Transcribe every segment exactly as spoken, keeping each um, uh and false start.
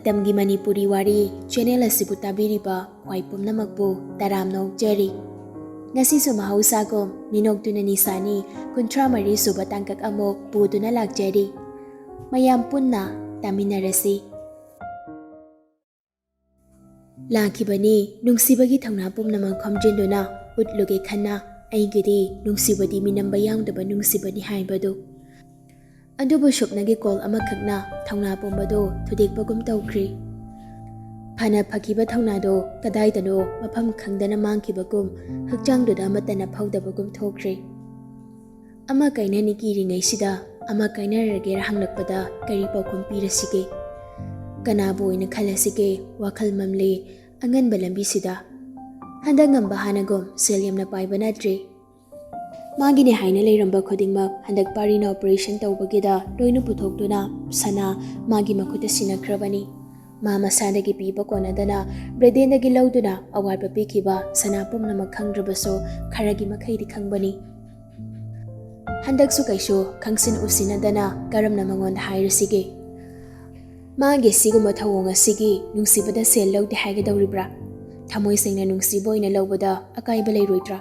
ꯃꯇꯝꯒꯤ ꯃꯅꯤꯄꯨꯔꯤ ꯋꯥꯔꯤ ꯆꯦꯅꯦꯜ ꯑꯁꯤꯕꯨ ꯇꯥꯕꯤꯔꯤꯕ ꯈ꯭ꯋꯥꯏ ꯄꯨꯝꯅꯃꯛꯄꯨ ꯇꯔꯥꯝꯅ ꯑꯣꯛꯆꯔꯤ꯫ ꯉꯁꯤꯁꯨ ꯃꯍꯧꯁꯥꯒꯨꯝ ꯃꯤꯅꯣꯛꯇꯨꯅ ꯅꯤꯁꯥꯅꯤ ꯀꯨꯟꯊ꯭ꯔꯥ ꯃꯔꯤ ꯁꯨꯕ ꯇꯥꯡꯀꯛ ꯑꯃꯨꯛ ꯄꯨꯗꯨꯅ ꯂꯥꯛꯆꯔꯤ꯫ ꯃꯌꯥꯝ ꯄꯨꯟꯅ ꯇꯥꯃꯤꯟꯅꯔꯁꯤ꯫ ꯂꯥꯛꯈꯤꯕꯅꯤ ꯅꯨꯡꯁꯤꯕꯒꯤ ꯊꯧꯅꯥ ꯄꯨꯝꯅꯃꯛ ꯈꯣꯝꯖꯤꯟꯗꯨꯅ ꯎꯠꯂꯨꯒꯦ ꯈꯟꯅ꯫ ꯑꯩꯒꯤꯗꯤ ꯅꯨꯡꯁꯤꯕꯗꯤ ꯃꯤꯅꯝꯕ ꯌꯥꯎꯗꯕ ꯅꯨꯡꯁꯤꯕꯅꯤ ꯍꯥꯏꯕꯗꯨ꯫ ꯑꯗꯨꯕꯨ ꯁꯨꯞꯅꯒꯤ ꯀꯣꯜ ꯑꯃꯈꯛꯅ ꯊꯧꯅꯥ ꯄꯨꯝꯕꯗꯨ ꯊꯨꯗꯦꯛꯄꯒꯨꯝ ꯇꯧꯈ꯭ꯔꯤ꯫ ꯐꯅ ꯐꯈꯤꯕ ꯊꯧꯅꯥꯗꯣ ꯀꯗꯥꯏꯗꯅꯣ ꯃꯐꯝ ꯈꯪꯗꯅ ꯃꯥꯡꯈꯤꯕꯒꯨꯝ, ꯍꯛꯆꯥꯡꯗꯨꯗ ꯑꯃꯠꯇꯅ ꯐꯧꯗꯕꯒꯨꯝ ꯊꯣꯛꯈ꯭ꯔꯤ꯫ ꯑꯃ ꯀꯥꯏꯅꯅꯤ ꯀꯤꯔꯤꯉꯩꯁꯤꯗ ꯑꯃ ꯀꯥꯏꯅꯔꯒꯦꯔ ꯍꯪꯂꯛꯄꯗ ꯀꯔꯤ ꯄꯥꯎꯈꯨꯝ ꯄꯤꯔꯁꯤꯒꯦ? ꯀꯅꯥꯕꯨ ꯑꯣꯏꯅ ꯈꯜꯂꯁꯤꯒꯦ? ꯋꯥꯈꯜ ꯃꯝꯂꯤ ꯑꯉꯟꯕ ꯂꯝꯕꯤꯁꯤꯗ꯫ ꯍꯟꯗꯛ ꯉꯝꯕ ꯍꯥꯟꯅꯒꯨꯝ ꯁꯦꯜ ꯌꯥꯝꯅ ꯄꯥꯏꯕ ꯅꯠꯇ꯭ꯔꯤ꯫ ꯃꯥꯒꯤꯅꯦ ꯍꯥꯏꯅ ꯂꯩꯔꯝꯕ ꯈꯨꯗꯤꯡꯃꯛ ꯍꯟꯗꯛ ꯄꯥꯔꯤꯅ ꯑꯣꯄꯔꯦꯁꯟ ꯇꯧꯕꯒꯤꯗ ꯂꯣꯏꯅ ꯄꯨꯊꯣꯛꯇꯨꯅ ꯁꯅꯥ ꯃꯥꯒꯤ ꯃꯈꯨꯠꯇ ꯁꯤꯟꯅꯈ꯭ꯔꯕꯅꯤ꯫ ꯃꯥ ꯃꯁꯥꯗꯒꯤ ꯄꯤꯕ ꯀꯣꯟꯅꯗꯅ ꯕ꯭ꯔꯦꯗꯦꯟꯗꯒꯤ ꯂꯧꯗꯨꯅ ꯑꯋꯥꯠꯄ ꯄꯤꯈꯤꯕ ꯁꯅꯥ ꯄꯨꯝꯅꯃꯛ ꯈꯪꯗ꯭ꯔꯕꯁꯨ ꯈꯔꯒꯤ ꯃꯈꯩꯗꯤ ꯈꯪꯕꯅꯤ꯫ ꯍꯟꯗꯛꯁꯨ ꯀꯩꯁꯨ ꯈꯪꯁꯤꯟ ꯎꯁꯤꯟꯅꯗꯅ ꯀꯔꯝꯅ ꯃꯉꯣꯟꯗ ꯍꯥꯏꯔꯨꯁꯤꯒꯦ? ꯃꯥꯒꯤ ꯁꯤꯒꯨꯝꯕ ꯊꯧꯑꯣꯡ ꯑꯁꯤꯒꯤ ꯅꯨꯡꯁꯤꯕꯗ ꯁꯦꯜ ꯂꯧꯗꯦ ꯍꯥꯏꯒꯗꯧꯔꯤꯕ꯭ꯔꯥ? ꯊꯃꯣꯏ ꯁꯦꯡꯅ ꯅꯨꯡꯁꯤꯕ ꯑꯣꯏꯅ ꯂꯧꯕꯗ ꯑꯀꯥꯏꯕ ꯂꯩꯔꯣꯏꯗ꯭ꯔꯥ?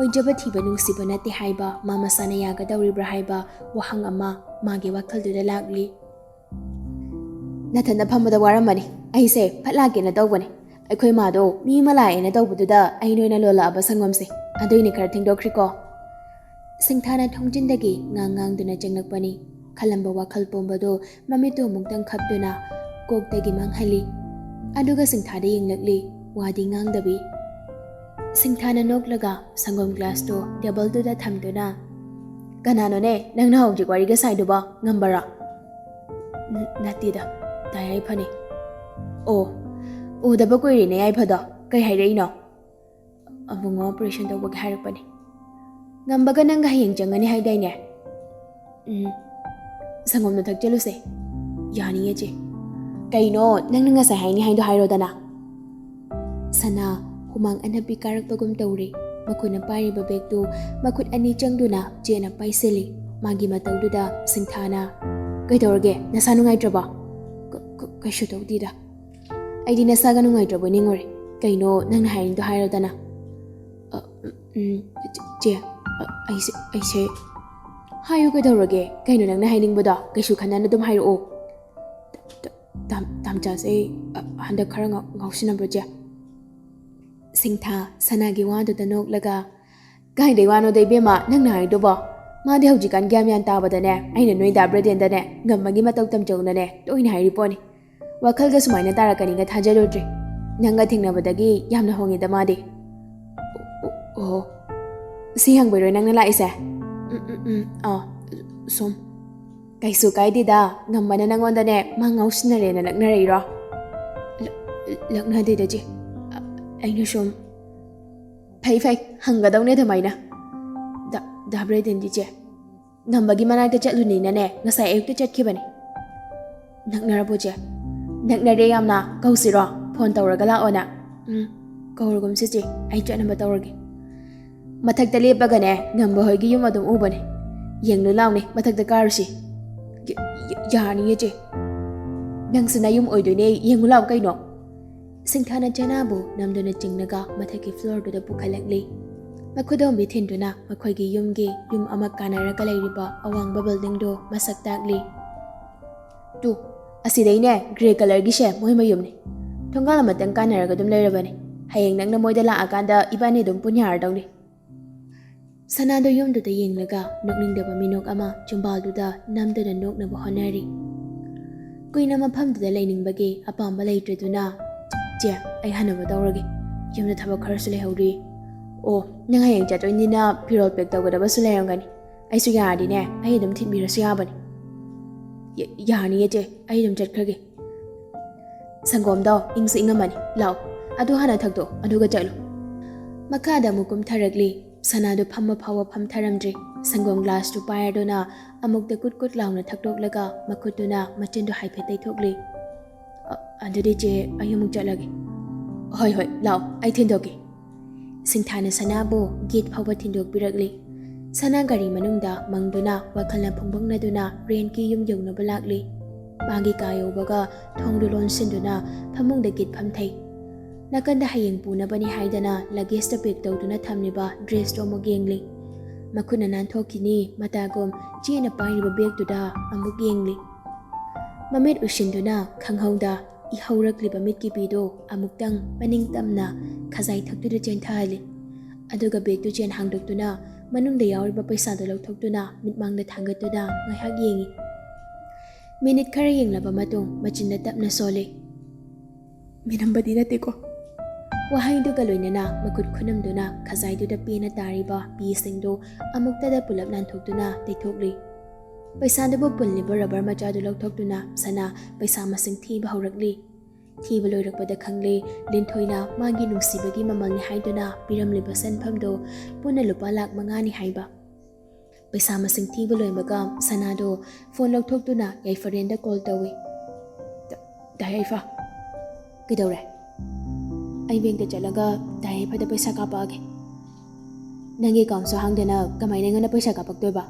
ꯑꯣꯏꯖꯕ ꯊꯤꯕ ꯅꯨꯡꯁꯤꯕ ꯅꯠꯇꯦ ꯍꯥꯏꯕ ꯃꯥ ꯃꯁꯥꯅ ꯌꯥꯒꯗꯧꯔꯤꯕ꯭ꯔꯥ ꯍꯥꯏꯕ ꯋꯥꯍꯪ ꯑꯃ ꯃꯥꯒꯤ ꯋꯥꯈꯜꯗꯨꯗ ꯂꯥꯛꯂꯤ꯫ ꯅꯊꯟꯗ ꯐꯝꯕꯗ ꯋꯥꯔꯝꯃꯅꯤ꯫ ꯑꯩꯁꯦ ꯐꯠ ꯂꯥꯛꯀꯦꯅ ꯇꯧꯕꯅꯦ꯫ ꯑꯩꯈꯣꯏ ꯃꯥꯗꯣ ꯃꯤ ꯑꯃ ꯂꯥꯛꯑꯦꯅ ꯇꯧꯕꯗꯨꯗ ꯑꯩ ꯅꯣꯏꯅ ꯂꯣꯜꯂꯛꯑꯕ ꯁꯪꯒꯣꯝꯁꯦ꯫ ꯑꯗꯨꯏꯅꯦ ꯈꯔ ꯊꯦꯡꯗꯣꯛꯈ꯭ꯔꯤꯀꯣ꯫ ꯁꯤꯡꯊꯥꯅ ꯊꯣꯡꯖꯤꯟꯗꯒꯤ ꯉꯥꯡ ꯉꯥꯡꯗꯨꯅ ꯆꯪꯂꯛꯄꯅꯤ꯫ ꯈꯜꯂꯝꯕ ꯋꯥꯈꯜ ꯄꯨꯝꯕꯗꯣ ꯃꯃꯤꯠꯇꯨ ꯑꯃꯨꯛꯇꯪ ꯈꯞꯇꯨꯅ ꯀꯣꯛꯇꯒꯤ ꯃꯥꯡꯍꯜꯂꯤ꯫ ꯑꯗꯨꯒ ꯁꯤꯡꯊꯥꯗ ꯌꯦꯡꯂꯛꯂꯤ, ꯋꯥꯗꯤ ꯉꯥꯡꯗꯕꯤ꯫ ꯁꯤꯡꯊꯥꯅ ꯅꯣꯛꯂꯒ ꯁꯪꯒꯣꯝ ꯒ꯭ꯂꯥꯁꯇꯣ ꯇꯦꯕꯜꯗꯨꯗ ꯊꯝꯗꯨꯅ, "ꯀꯅꯥꯅꯣꯅꯦ ꯅꯪꯅ ꯍꯧꯖꯤꯛ ꯋꯥꯔꯤꯒ ꯁꯥꯏꯗꯨꯕꯣ? ꯉꯝꯕꯔꯣ?" "ꯅ-, ꯅꯠꯇꯦꯗ, ꯇꯥ ꯌꯥꯏꯐꯅꯤ꯫" "ꯑꯣ, ꯎꯗꯕ ꯀꯨꯏꯔꯦꯅꯦ ꯌꯥꯏꯐꯗꯣ꯫ ꯀꯩ ꯍꯥꯏꯔꯛꯏꯅꯣ?" "ꯑꯕꯨꯡꯉꯣ ꯑꯣꯄꯔꯦꯁꯟ ꯇꯧꯕꯒꯤ ꯍꯥꯏꯔꯛꯄꯅꯦ꯫" "ꯉꯝꯕꯒ ꯅꯪꯒ ꯍꯌꯦꯡ ꯆꯪꯒꯅꯤ ꯍꯥꯏꯗꯥꯏꯅꯦ?" "ꯎꯝ, ꯁꯪꯒꯣꯝꯗꯣ ꯊꯛꯆꯜꯂꯨꯁꯦ꯫" "ꯌꯥꯅꯤꯌꯦ ꯆꯦ꯫" "ꯀꯩꯅꯣ ꯅꯪꯅ ꯉꯁꯥꯏ ꯍꯥꯏꯅꯤ ꯍꯥꯏꯗꯣ ꯍꯥꯏꯔꯣꯗꯅ꯫" ꯁꯅꯥ ꯍꯨꯃꯥꯡ ꯑꯅꯞꯄꯤ ꯀꯥꯔꯛꯄꯒꯨꯝ ꯇꯧꯔꯦ꯫ ꯃꯈꯨꯠꯅ ꯄꯥꯏꯔꯤꯕ ꯕꯦꯒꯇꯨ ꯃꯈꯨꯠ ꯑꯅꯤ ꯆꯪꯗꯨꯅ ꯆꯦꯠꯅ ꯄꯥꯏꯁꯤꯜꯂꯤ꯫ ꯃꯥꯒꯤ ꯃꯇꯧꯗꯨꯗ ꯁꯤꯡꯊꯥꯅ, "ꯀꯩꯗꯧꯔꯒꯦ? ꯅꯁꯥ ꯅꯨꯡꯉꯥꯏꯇ꯭ꯔꯕꯣ?" "ꯀ-, ꯀ-, ꯀꯩꯁꯨ ꯇꯧꯗꯦꯗ꯫ ꯑꯩꯗꯤ ꯅꯁꯥꯒ ꯅꯨꯡꯉꯥꯏꯇ꯭ꯔꯕꯣꯏ ꯅꯤꯡꯉꯨꯔꯦ꯫ ꯀꯩꯅꯣ ꯅꯪꯅ ꯍꯥꯏꯅꯤꯡꯗꯣ ꯍꯥꯏꯔꯣꯗꯅ꯫ ꯑ, ꯎꯝ, ꯆꯦ, ꯆꯦ, ꯑ, ꯑꯩꯁꯦ, ꯑꯩꯁꯦ꯫ ꯍꯥꯏꯌꯨ, ꯀꯩꯗꯧꯔꯒꯦ? ꯀꯩꯅꯣ ꯅꯪꯅ ꯍꯥꯏꯅꯤꯡꯕꯗꯣ? ꯀꯩꯁꯨ ꯈꯟꯅꯅ ꯑꯗꯨꯝ ꯍꯥꯏꯔꯛꯑꯣ꯫ ꯇ-, ꯇꯥꯝ-, ꯇꯥꯝꯆꯥꯁꯦ, ꯑ, ꯍꯟꯗꯛ ꯈꯔ ꯉꯥꯎ-, ꯉꯥꯎꯁꯤꯟꯅꯕ꯭ꯔꯣ, ꯆꯦ? ꯁꯤꯡꯊꯥ ꯁꯅꯥꯒꯤ ꯋꯥꯗꯨꯗ ꯅꯣꯛꯂꯒ, "ꯀꯥꯏꯗꯩ ꯋꯥꯅꯣꯗ ꯏꯕꯦꯝꯃ, ꯅꯪꯅ ꯍꯥꯏꯗꯨꯕꯣ? ꯃꯥꯗꯤ ꯍꯧꯖꯤꯛꯀꯥꯟ ꯒ꯭ꯌꯥꯟ ꯃ꯭ꯌꯥꯟ ꯇꯥꯕꯗꯅꯦ, ꯑꯩꯅ ꯅꯣꯏ ꯗꯥ ꯕ꯭ꯔꯦꯗꯦꯟꯗꯅꯦ ꯉꯝꯃꯒꯤ ꯃꯇꯧ ꯇꯝꯖꯧꯅꯅꯦ ꯇꯣꯏꯅ ꯍꯥꯏꯔꯤ ꯄꯣꯠꯅꯤ꯫ ꯋꯥꯈꯜꯒ ꯁꯨꯃꯥꯏꯅ ꯇꯥꯔꯛꯀꯅꯤꯒ ꯊꯥꯖꯔꯨꯗ꯭ꯔꯦ꯫ ꯅꯪꯒ ꯊꯦꯡꯅꯕꯗꯒꯤ ꯌꯥꯝꯅ ꯍꯣꯡꯉꯦꯗ ꯃꯥꯗꯤ꯫" "ꯑꯣ, ꯑꯣ, ꯁꯤ ꯍꯪꯕꯩꯔꯣ ꯅꯪꯅ ꯂꯥꯛꯏꯁꯦ?" "ꯎꯝ, ꯎꯝ, ꯎꯝ, ꯑꯥ, ꯁꯨꯝ꯫" "ꯀꯩꯁꯨ ꯀꯥꯏꯗꯦꯗ, ꯉꯝꯕꯅ ꯅꯪꯉꯣꯟꯗꯅꯦ ꯃꯥ ꯉꯥꯎꯁꯤꯟꯅꯔꯦꯅ ꯂꯛꯅꯔꯛꯏꯔꯣ?" "ꯂ-, ꯂꯛꯅꯗꯦꯗ ꯆꯦ, ꯑ-, ꯑꯩꯅ ꯁꯨꯝ꯫" "ꯐꯩ, ꯐꯩ, ꯍꯪꯒꯗꯧꯅꯦ ꯑꯗꯨꯃꯥꯏꯅ꯫" "ꯗꯥ, ꯗꯥ ꯕ꯭ꯔꯦꯗꯦꯟꯗꯤ ꯆꯦ?" "ꯉꯝꯕꯒꯤ ꯃꯅꯥꯛꯇ ꯆꯠꯂꯨꯅꯤꯅꯅꯦ ꯉꯁꯥꯏ ꯑꯌꯨꯛꯇ ꯆꯠꯈꯤꯕꯅꯦ꯫" "ꯅꯛꯅꯔꯕꯣ ꯆꯦ?" "ꯅꯛꯅꯔꯦ ꯌꯥꯝꯅ, ꯀꯧꯁꯤꯔꯣ? ꯐꯣꯟ ꯇꯧꯔꯒ ꯂꯥꯛꯑꯣꯅ꯫" "ꯎꯝ, ꯀꯧꯔꯒꯨꯝꯁꯤ ꯆꯦ, ꯑꯩ ꯆꯠꯅꯕ ꯇꯧꯔꯒꯦ꯫" ꯃꯊꯛꯇ ꯂꯦꯞꯄꯒꯅꯦ ꯉꯝꯕ ꯍꯣꯏꯒꯤ ꯌꯨꯝ ꯑꯗꯨꯝ ꯎꯕꯅꯦ꯫ "ꯌꯦꯡꯂꯨ ꯂꯥꯎꯅꯦ, ꯃꯊꯛꯇ ꯀꯥꯔꯨꯁꯤ꯫" "ꯌ-, ꯌ-, ꯌꯥꯔꯅꯤꯌꯦ ꯆꯦ꯫" "ꯅꯪꯁꯨ ꯅꯌꯨꯝ ꯑꯣꯏꯗꯣꯏꯅꯦ, ꯌꯦꯡꯉꯨ ꯂꯥꯎ ꯀꯩꯅꯣ꯫" ꯁꯤꯡꯊꯥꯅ ꯆꯦꯅꯥꯕꯨ ꯅꯝꯗꯨꯅ ꯆꯤꯡꯂꯒ ꯃꯊꯛꯀꯤ ꯐ꯭ꯂꯣꯔꯗꯨꯗ ꯄꯨꯈꯠꯂꯛꯂꯤ꯫ ꯃꯈꯨꯗꯣꯝꯕꯤ ꯊꯤꯟꯗꯨꯅ ꯃꯈꯣꯏꯒꯤ ꯌꯨꯝꯒꯤ ꯌꯨꯝ ꯑꯃ ꯀꯥꯟꯅꯔꯒ ꯂꯩꯔꯤꯕ ꯑꯋꯥꯡꯕ ꯕꯤꯜꯗꯤꯡꯗꯨ ꯃꯁꯛ ꯇꯥꯛꯂꯤ꯫ "ꯇꯨ, ꯑꯁꯤꯗꯩꯅꯦ ꯒ꯭ꯔꯦ ꯀꯂꯔꯒꯤꯁꯦ ꯃꯣꯏ ꯃꯌꯨꯝꯅꯤ꯫ ꯊꯣꯡꯒꯥꯜ ꯑꯃꯇꯪ ꯀꯥꯟꯅꯔꯒ ꯑꯗꯨꯝ ꯂꯩꯔꯕꯅꯤ꯫ ꯍꯌꯦꯡ ꯅꯪꯅ ꯃꯣꯏꯗ ꯂꯥꯛꯑꯀꯥꯟꯗ ꯏꯕꯥꯅꯤ ꯑꯗꯨꯝ ꯄꯨꯟ ꯌꯥꯔꯗꯧꯅꯤ꯫" ꯁꯅꯥꯗꯣ ꯌꯨꯝꯗꯨꯗ ꯌꯦꯡꯂꯒ ꯅꯣꯛꯅꯤꯡꯗꯕ ꯃꯤꯅꯣꯛ ꯑꯃ ꯆꯤꯝꯕꯥꯜꯗꯨꯗ ꯅꯝꯗꯨꯅ ꯅꯣꯛꯅꯕ ꯍꯣꯠꯅꯔꯤ꯫ ꯀꯨꯏꯅ ꯃꯐꯝꯗꯨꯗ ꯂꯩꯅꯤꯡꯕꯒꯤ ꯑꯄꯥꯝꯕ ꯂꯩꯇ꯭ꯔꯗꯨꯅ, "ꯆꯦ, ꯑꯩ ꯍꯟꯅꯕ ꯇꯧꯔꯒꯦ꯫ ꯌꯨꯝꯗ ꯊꯕꯛ ꯈꯔꯁꯨ ꯂꯩꯍꯧꯔꯤ꯫" "ꯑꯣ, ꯅꯪ ꯍꯌꯦꯡ ꯆꯠꯇꯣꯏꯅꯤꯅ ꯐꯤꯔꯣꯜ ꯄꯦꯛ ꯇꯧꯒꯗꯕꯁꯨ ꯂꯩꯔꯝꯒꯅꯤ꯫ ꯑꯩꯁꯨ ꯌꯥꯔꯗꯤꯅꯦ, ꯑꯩ ꯑꯗꯨꯝ ꯊꯤꯟꯕꯤꯔꯁꯨ ꯌꯥꯕꯅꯤ꯫" "ꯌ-, ꯌꯥꯔꯅꯤꯌꯦ ꯆꯦ, ꯑꯩ ꯑꯗꯨꯝ ꯆꯠꯈ꯭ꯔꯒꯦ꯫" "ꯁꯪꯒꯣꯝꯗꯣ ꯏꯪꯁꯨ ꯏꯪꯉꯝꯃꯅꯤ, ꯂꯥꯛꯑꯣ, ꯑꯗꯨ ꯍꯥꯟꯅ ꯊꯛꯇꯣꯛꯑꯣ, ꯑꯗꯨꯒ ꯆꯠꯂꯨ꯫" ꯃꯈꯥꯗ ꯑꯃꯨꯛ ꯀꯨꯝꯊꯔꯛꯂꯤ꯫ ꯁꯅꯥꯗꯨ ꯐꯝꯕ ꯐꯥꯎꯕ ꯐꯝꯊꯔꯝꯗ꯭ꯔꯤ꯫ ꯁꯪꯒꯣꯝ ꯒ꯭ꯂꯥꯁꯇꯨ ꯄꯥꯏꯔꯗꯨꯅ ꯑꯃꯨꯛꯇ ꯀꯨꯠ ꯀꯨꯠ ꯂꯥꯎꯅ ꯊꯛꯇꯣꯛꯂꯒ ꯃꯈꯨꯠꯇꯨꯅ ꯃꯆꯤꯟꯗꯨ ꯍꯥꯏꯐꯦꯠ ꯇꯩꯊꯣꯛꯂꯤ꯫ "ꯑ-, ꯑꯗꯨꯗꯤ ꯆꯦ, ꯑꯩ ꯑꯃꯨꯛ ꯆꯠꯂꯒꯦ꯫" "ꯍꯣꯏ, ꯍꯣꯏ, ꯂꯥꯛꯑꯣ, ꯑꯩ ꯊꯤꯟꯗꯣꯛꯀꯦ꯫" ꯁꯤꯡꯊꯥꯅ ꯁꯅꯥꯕꯨ ꯒꯦꯠ ꯐꯥꯎꯕ ꯊꯤꯟꯗꯣꯛꯄꯤꯔꯛꯂꯤ꯫ ꯁꯅꯥ ꯒꯥꯔꯤ ꯃꯅꯨꯡꯗ ꯃꯪꯗꯨꯅ ꯋꯥꯈꯜꯅ ꯐꯨꯡꯕꯪꯅꯗꯨꯅ ꯔꯦꯟꯀꯤ ꯌꯨꯝ ꯌꯧꯅꯕ ꯂꯥꯛꯂꯤ꯫ ꯃꯥꯒꯤ ꯀꯥ ꯌꯧꯕꯒ ꯊꯣꯡꯗꯨ ꯂꯣꯟꯁꯤꯟꯗꯨꯅ ꯐꯃꯨꯡꯗ ꯒꯤꯠ ꯐꯝꯊꯩ꯫ ꯅꯥꯀꯟꯗ ꯍꯌꯦꯡ ꯄꯨꯅꯕꯅꯤ ꯍꯥꯏꯗꯅ ꯂꯒꯦꯖꯇ ꯄꯦꯛ ꯇꯧꯗꯨꯅ ꯊꯝꯂꯤꯕ ꯗ꯭ꯔꯦꯁꯇꯨ ꯑꯃꯨꯛ ꯌꯦꯡꯂꯤ꯫ ꯃꯈꯨꯠꯅ ꯅꯥꯟꯊꯣꯛꯈꯤꯅꯤ ꯃꯇꯥꯒꯨꯝ ꯆꯦꯅ ꯄꯥꯏꯔꯤꯕ ꯕꯦꯒꯇꯨꯗ ꯑꯃꯨꯛ ꯌꯦꯡꯂꯤ꯫ ꯃꯃꯤꯠ ꯎꯏꯁꯤꯟꯗꯨꯅ ꯈꯪꯍꯧꯗ ꯏꯍꯧꯔꯛꯂꯤꯕ ꯃꯤꯠꯀꯤ ꯄꯤꯗꯨ ꯑꯃꯨꯛꯇꯪ ꯃꯅꯤꯡ ꯇꯝꯅ ꯈꯖꯥꯏ ꯊꯛꯇꯨꯗ ꯆꯦꯟꯊꯍꯜꯂꯤ꯫ ꯑꯗꯨꯒ ꯕꯦꯒꯇꯨ ꯆꯦꯟ ꯍꯥꯡꯗꯣꯛꯇꯨꯅ ꯃꯅꯨꯡꯗ ꯌꯥꯎꯔꯤꯕ ꯄꯩꯁꯥꯗꯨ ꯂꯧꯊꯣꯛꯇꯨꯅ ꯃꯤꯠꯃꯥꯡꯗ ꯊꯥꯡꯒꯠꯇꯨꯅ ꯉꯥꯏꯍꯥꯛ ꯌꯦꯡꯏ꯫ ꯃꯤꯅꯤꯠ ꯈꯔ ꯌꯦꯡꯂꯕ ꯃꯇꯨꯡ ꯃꯆꯤꯟꯗ ꯇꯞꯅ ꯁꯣꯜꯂꯤ꯫ "ꯃꯤꯅꯝꯕꯗꯤ ꯅꯠꯇꯦꯀꯣ?" ꯋꯥꯍꯩꯗꯨꯒ ꯂꯣꯏꯅꯅ ꯃꯈꯨꯠ ꯈꯨꯅꯝꯗꯨꯅ ꯈꯖꯥꯏꯗꯨꯗ ꯄꯦꯟꯅ ꯇꯥꯔꯤꯕ ꯄꯤꯁꯤꯡꯗꯨ ꯑꯃꯨꯛꯇꯗ ꯄꯨꯂꯞ ꯅꯥꯟꯊꯣꯛꯇꯨꯅ ꯇꯩꯊꯣꯛꯂꯤ꯫ ꯄꯩꯁꯥꯗꯨꯕꯨ ꯄꯨꯜꯂꯤꯕ ꯔꯕꯔ ꯃꯆꯥꯗꯨ ꯂꯧꯊꯣꯛꯇꯨꯅ ꯁꯅꯥ ꯄꯩꯁꯥ ꯃꯁꯤꯡ ꯊꯤꯕ ꯍꯧꯔꯛꯂꯤ꯫ ꯊꯤꯕ ꯂꯣꯏꯔꯛꯄꯗ ꯈꯪꯂꯦ, ꯂꯤꯟꯊꯣꯏꯅ ꯃꯥꯒꯤ ꯅꯨꯡꯁꯤꯕꯒꯤ ꯃꯃꯜꯅꯤ ꯍꯥꯏꯗꯨꯅ ꯄꯤꯔꯝꯂꯤꯕ ꯁꯦꯟꯐꯝꯗꯣ ꯄꯨꯟꯅ ꯂꯨꯄꯥ ꯂꯥꯛ ꯃꯉꯥꯅꯤ ꯍꯥꯏꯕ꯫ ꯄꯩꯁꯥ ꯃꯁꯤꯡ ꯊꯤꯕ ꯂꯣꯏꯕꯒ ꯁꯅꯥꯗꯣ ꯐꯣꯟ ꯂꯧꯊꯣꯛꯇꯨꯅ ꯌꯥꯏꯐꯔꯦꯟꯗ ꯀꯣꯜ ꯇꯧꯏ꯫ "ꯗꯥ-, ꯗꯥ ꯌꯥꯏꯐ, ꯀꯩꯗꯧꯔꯦ?" "ꯑꯩ ꯕꯦꯡꯛꯇ ꯆꯠꯂꯒ ꯗꯥ ꯌꯥꯏꯐꯗ ꯄꯩꯁꯥ ꯀꯥꯞꯄꯛꯑꯒꯦ꯫" "ꯅꯪꯒꯤ ꯑꯦꯀꯥꯎꯟꯁꯨ ꯍꯥꯡꯗꯅ ꯀꯃꯥꯏꯅ ꯑꯩꯉꯣꯟꯗ ꯄꯩꯁꯥ ꯀꯥꯞꯄꯛꯇꯣꯏꯕ?"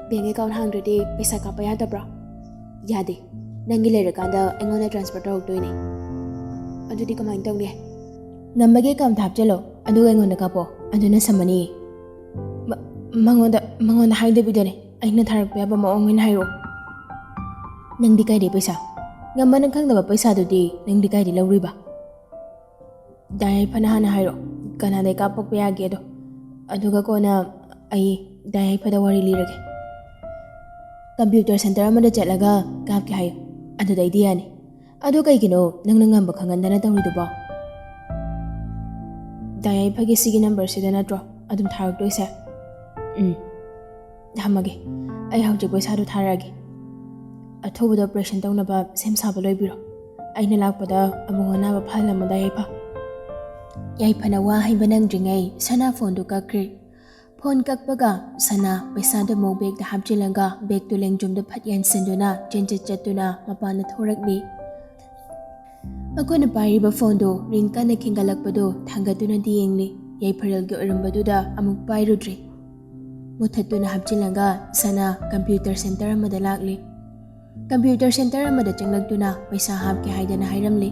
"ꯕꯦꯡꯛ ꯑꯦꯀꯥꯎꯟ ꯍꯥꯡꯗ꯭ꯔꯗꯤ ꯄꯩꯁꯥ ꯀꯥꯞꯄ ꯌꯥꯗꯕ꯭ꯔꯣ?" "ꯌꯥꯗꯦ, ꯅꯪꯒꯤ ꯂꯩꯔꯀꯥꯟꯗ ꯑꯩꯉꯣꯟꯗ ꯇ꯭ꯔꯥꯟꯁꯐꯔ ꯇꯧꯔꯛꯇꯣꯏꯅꯦ꯫" "ꯑꯗꯨꯗꯤ ꯀꯃꯥꯏꯅ ꯇꯧꯅꯤ?" "ꯉꯝꯕꯒꯤ ꯑꯦꯀꯥꯎꯟꯗ ꯍꯥꯞꯆꯤꯜꯂꯣ, ꯑꯗꯨꯒ ꯑꯩꯉꯣꯟꯗ ꯀꯥꯞꯄꯣ, ꯑꯗꯨꯅ ꯁꯝꯃꯅꯤ꯫" "ꯃ-, ꯃꯉꯣꯟꯗ, ꯃꯉꯣꯟꯗ ꯍꯥꯏꯗꯕꯤꯗꯅꯦ, ꯑꯩꯅ ꯊꯥꯔꯛꯄ ꯌꯥꯕ ꯃꯑꯣꯡ ꯑꯣꯏꯅ ꯍꯥꯏꯔꯛꯑꯣ꯫" "ꯅꯪꯗꯤ ꯀꯥꯏꯗꯩ ꯄꯩꯁꯥ? ꯉꯝꯕꯅ ꯈꯪꯗꯕ ꯄꯩꯁꯥꯗꯨꯗꯤ ꯅꯪꯗꯤ ꯀꯥꯏꯗꯩ ꯂꯧꯔꯤꯕ?" "ꯗꯥ ꯌꯥꯏꯐꯅ ꯍꯥꯟꯅ ꯍꯥꯏꯔꯛꯑꯣ, ꯀꯅꯥꯗꯩ ꯀꯥꯞꯄꯛꯄ ꯌꯥꯒꯦꯗꯣ, ꯑꯗꯨꯒ ꯀꯣꯟꯅ ꯑꯩ ꯗꯥ ꯌꯥꯏꯐꯗ ꯋꯥꯔꯤ ꯂꯤꯔꯒꯦ꯫" "ꯀꯝꯄ꯭ꯌꯨꯇꯔ ꯁꯦꯟꯇꯔ ꯑꯃꯗ ꯆꯠꯂꯒ ꯀꯥꯞꯀꯦ ꯍꯥꯏꯌꯨ, ꯑꯗꯨꯗꯩꯗꯤ ꯌꯥꯅꯤ꯫" "ꯑꯗꯨ ꯀꯩꯒꯤꯅꯣ ꯅꯪꯅ ꯉꯝꯕ ꯈꯪꯍꯟꯗꯅ ꯇꯧꯔꯤꯗꯨꯕꯣ?" "ꯗꯥ ꯌꯥꯏꯐꯒꯤ ꯁꯤꯒꯤ ꯅꯝꯕꯔꯁꯤꯗ ꯅꯠꯇ꯭ꯔꯣ ꯑꯗꯨꯝ ꯊꯥꯔꯛꯇꯣꯏꯁꯦ?" "ꯎꯝ꯫ ꯊꯝꯃꯒꯦ, ꯑꯩ ꯍꯧꯖꯤꯛ ꯄꯩꯁꯥꯗꯣ ꯊꯥꯔꯛꯑꯒꯦ꯫ ꯑꯊꯨꯕꯗ ꯑꯣꯄꯔꯦꯁꯟ ꯇꯧꯅꯕ ꯁꯦꯝ ꯁꯥꯕ ꯂꯣꯏꯕꯤꯔꯣ꯫ ꯑꯩꯅ ꯂꯥꯛꯄꯗ ꯑꯃꯨꯛ ꯑꯅꯥꯕ ꯐꯍꯜꯂꯝꯃꯨꯗ ꯌꯥꯏꯐ꯫" ꯌꯥꯏꯐꯅ ꯋꯥ ꯍꯩꯕ ꯅꯪꯗ꯭ꯔꯤꯉꯩ ꯁꯅꯥ ꯐꯣꯟꯗꯨ ꯀꯛꯈ꯭ꯔꯦ꯫ ꯐꯣꯟ ꯀꯛꯄꯒ ꯁꯅꯥ ꯄꯩꯁꯥꯗꯨ ꯑꯃꯨꯛ ꯕꯦꯒꯇ ꯍꯥꯞꯆꯤꯜꯂꯒ ꯕꯦꯒꯇꯨ ꯂꯦꯡꯖꯨꯝꯗ ꯐꯠ ꯌꯥꯟꯁꯤꯟꯗꯨꯅ ꯆꯦꯟꯆꯠ ꯆꯠꯇꯨꯅ ꯃꯄꯥꯟꯗ ꯊꯣꯔꯛꯂꯤ꯫ ꯃꯈꯣꯏꯅ ꯄꯥꯏꯔꯤꯕ ꯐꯣꯟꯗꯨ ꯔꯤꯡ ꯀꯟꯅ ꯈꯤꯡꯒꯠꯂꯛꯄꯗꯨ ꯊꯥꯡꯒꯠꯇꯨꯅꯗꯤ ꯌꯦꯡꯂꯤ꯫ ꯌꯥꯏꯐꯔꯦꯜꯒꯤ ꯑꯣꯏꯔꯝꯕꯗꯨꯗ ꯑꯃꯨꯛ ꯄꯥꯏꯔꯨꯗ꯭ꯔꯤ꯫ ꯃꯨꯊꯠꯇꯨꯅ ꯍꯥꯞꯆꯤꯜꯂꯒ ꯁꯅꯥ ꯀꯝꯄ꯭ꯌꯨꯇꯔ ꯁꯦꯟꯇꯔ ꯑꯃꯗ ꯂꯥꯛꯂꯤ꯫ ꯀꯝꯄ꯭ꯌꯨꯇꯔ ꯁꯦꯟꯇꯔ ꯑꯃꯗ ꯆꯪꯂꯛꯇꯨꯅ ꯄꯩꯁꯥ ꯍꯥꯞꯀꯦ ꯍꯥꯏꯗꯅ ꯍꯥꯏꯔꯝꯂꯦ꯫